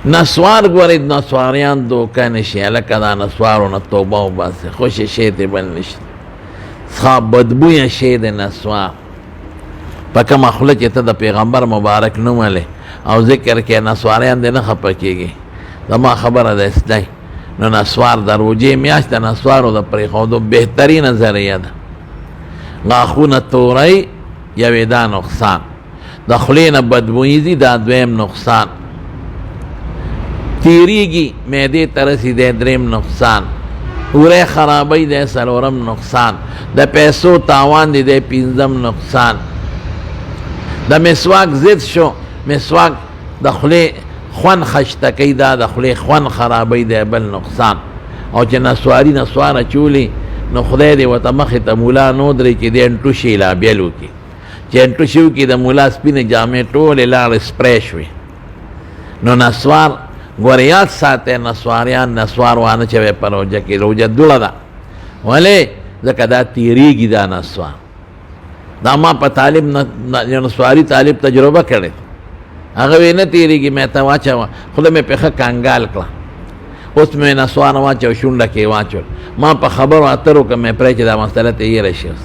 نسوار ګورې، نسواریان دوکه نشي. هلکه دا نسوارو نه توبه وباسې، خوشې شی ترې بل نشته. څه بدبویه شی دی نسوار. په کومه خوله چې ته د پیغمبر مبارک نوم ولې او ذکر کې، نسواریان دې نه خفه کېږي، زما خبره ده اصلاح. نو نسوار د روژې میاشت د نسوارو د پرېښودو بهترینه ذریعه ده. غاښونه توروي، یوې دا نقصان، د خولې نه بدبویي ځي، دا دویم نقصان، تیریږي معدې ته رسي، دی دریم نقصان، وری خرابوي، دی څلورم نقصان، د پیسو تاوان دی، دی پنځم نقصان. د مسواک ضد شو، مسواک د خولې خوند خشته کوي، دا د خولې خوند خرابوي، دی بل نقصان. او چې نسواري نسوار اچولي، نو خدای دې ورته مخې ته مولا نه ودرېږي چې دی انټوشي لا بیل وکړي. چې انټوشي وکړي، د مولا سپینې جامې ټولې لاړې سپری شوې. نو نسوار ګورې یاد ساتئ، نسواریان نسوار وانه چوي په روژه کې، روژه دوړه ده. ولې؟ ځکه دا تیریږي دا نسوار. دا ما په طالب نسواري طالب تجربه کړې، هغه وی نه تیریږي. مې ته واچوه، خوله مې پې ښه کنګال کړه، اوس مې نسوار واچو، شونډه کې واچول. ما په خبرو اترو کې مې پرې چې دا مسله ته هېره شي. اوس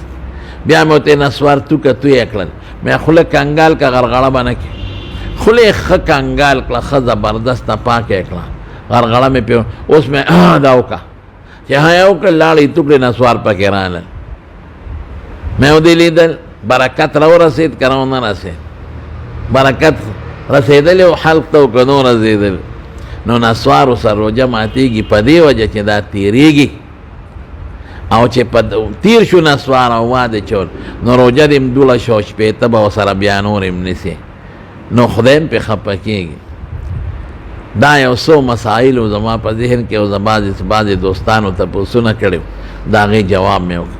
بیا مې ورته نسوار توکه تویه کړل، مې خوله کنګال که غرغړه به نه کړې. خوله یې ښه کنګال کړه، ښه زبردسته پاکه یې کړه، غرغړه مې پې. اوس مې دا وکړه چې ها یې وکړل، لاړې یې تو کړې، نسوار پکې رالل. مې ودې لیدل برکت راورسېد که راونه رسېد؟ برکت رسېدلی او حلق ته که نه رسېدلی؟ نو نسوارو سره روژه ماتېږي په دې وجه چې دا تېرېږي، او چې په تیر شو نسوار او واده چول، نو روژه دې هم دوړه شو، 60 به ورسره بیا نور هم نیسې، نو خدای هم پرې خفه کېږي. دا یو څو مسایل زما په ذهن کې او زما بعضې دوستانو تپوسونه کړي، د هغې جواب مې وکړ.